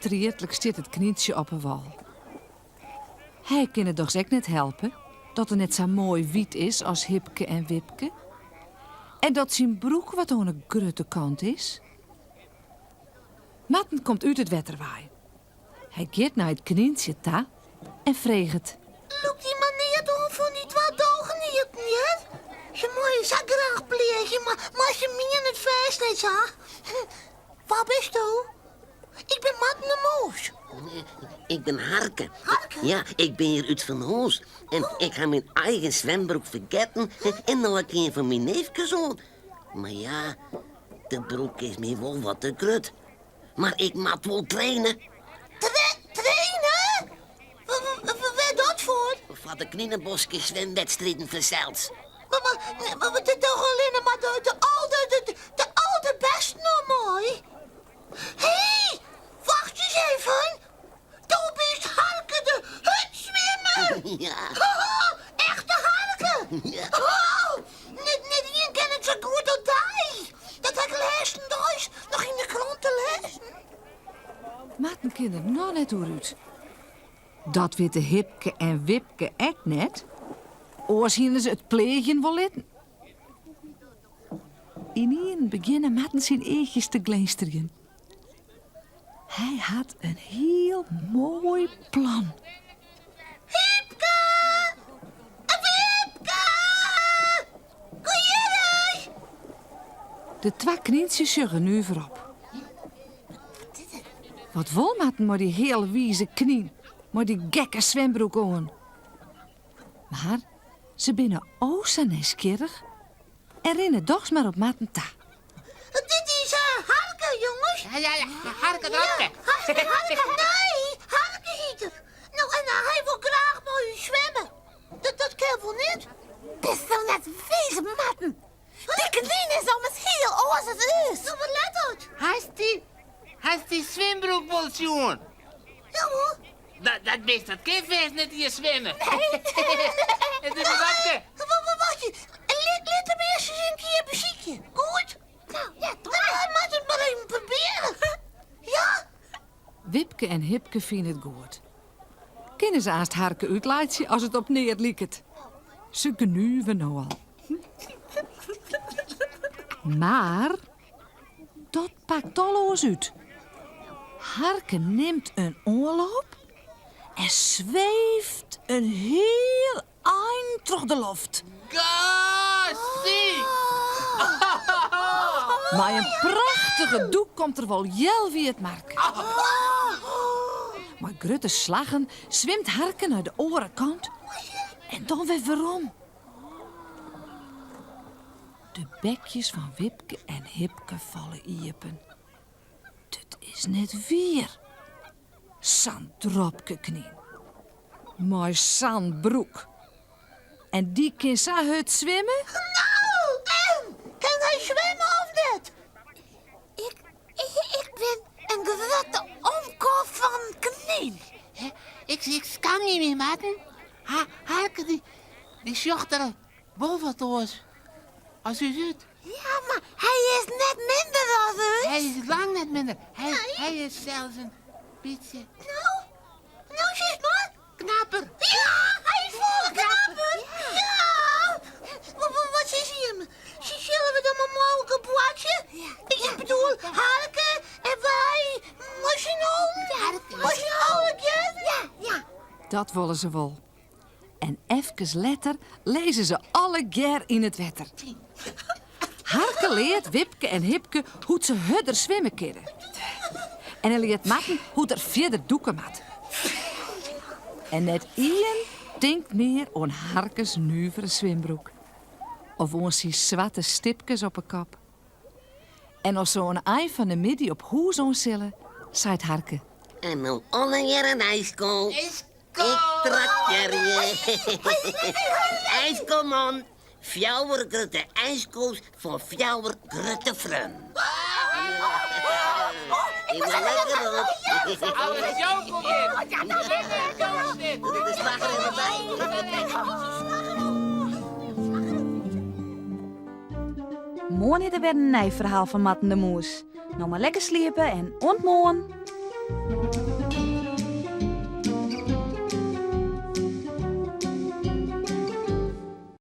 Fertrietlik stiet it knyntsje op 'e wâl. Hy kin it dochs ek net helpe dat er net sa moai wyt is as Hipke en Wipke en dat syn broek wat oan 'e grutte kant is. Marten komt út it wetter wei. Hy giet nei it knyntsje ta en freget. Lûk dy mar neat oan fan dy twa dogeneaten, hear. Se meie sa graach pleagje, mar se miene it fêst net sa. Wa bisto? Ik bin Marten de Mûs. Ik bin Harke. Harke? Ja, ik bin hjir útfanhûs. En ik ha myn eigen swembroek fergetten en no ha ik ien fan myn neefkes oan. Mar ja, de broek is my wol wat te grut. Mar ik moat wol traine. Traine? Wêr dat foar? Foar de Knineboske swimwedstriden fansels. Mar, mar, mar der dogge allinne mar de, de, alde, de, de alderbêsten oan mei. Hé, wacht ris even. Do bist Harke de hurdswimmer. Ja. Echte Harke. Ja. Oh, net, net ien kin it sa goed as dy. Dat ha ik lêstendeis noch yn de krante lêzen. Marten kin der noch net oer út. Dat witte Hipke en Wipke ek net. Oars hiene se it pleagjen wol litten. Ynienen begjinne Marten syn eachjes te glinsterjen. Hy hat in hiel moai plan. Hipke! Wipke! Kom hjir ris! De twa knyntsjes sjogge nuver op. Wat wol Marten mei dy healwize knyn, mei dy gekke swembroek oan? Mar se binne o sa nijsgjirrich en rinne dochs mar op Marten ta. Dit is Harke, jonges. Ja, ja, ja, Harke Dropke. Ja, Harke, Harke. Nee, Harke hiet er. No, en hy wol graach mei ús swimme. Dat, dat kin wol net? Bisto net wiis, Marten? Dy knyn is ommers hiel oars as ús. No, wat let dat? Hast dy, hast dy swimbroek wol sjoen? Ja wol. Dat, dat bist, dat kin fêst net iens swimme. Nee. It is in dropke. Wacht, lit, lit him earst ris in kear besykje. Goed? Nou, ja, doe mar. Hy moat it mar even probearje. Ja? Wipke en Hipke fine it goed. Kinne se aanst Harke útlaitsje as it op neat liket? Se gnuve no al. Mar dat pakt al oars út. Harke nimt in oanloop en sweeft in hiel ein troch de loft. Gassy! Mei in prachtige dûk komt er wol healwei it marke. Mei grutte slaggen swimt Harke nei de oare kant en dan wer werom. De bekjes fan Wipke en Hipke falle iepen. Dit is net wier. Sa'n dropke knyn. Mei sa'n broek. En dy kin sa hurd swimme? No, en? Kin hy swimme of net? Ik, ik bin in grutte omke fan knyn. Ik, ik skamje my, Marten. Ha, Harke, dy, dy sjocht der wol wat oars as ús út. Ja, mar hy is net minder as ús. Hy is lang net minder. Hy, hy is sels in bytsje. No, no sis mar. Knapper. Ja, hy is folle knapper. Ja. Wat, wat, wat sizze jimme? Sille we dan mar mei-elkoar boartsje? Ik bedoel, Harke en wy, mei syn allen. Mei syn allegear. Ja, ja. Dat wolle se wol. En efkes letter lizze se allegear yn it wetter. Harke leart Wipke en Hipke hoe't se hurder swimme kinne. En hy leart Marten hoe't er fierder dûke moat. En net ien tinkt mear oan Harkes nuvere swimbroek. Of oan syn swarte stipkes op 'e kop. En as se oan 'e ein fan 'e middei op hûs oan sille, seit Harke. En no allegear in ijsko. Ik traktearje. Ijsko man. Fjouwer grutte ijsko's foar fjouwer grutte freonen. Ik wol lekker op. Alles jokel dit. De slagger er erbij. Moarn is der wer in nij ferhaal fan Marten de Mûs. No mar lekker sliepe en oant moarn!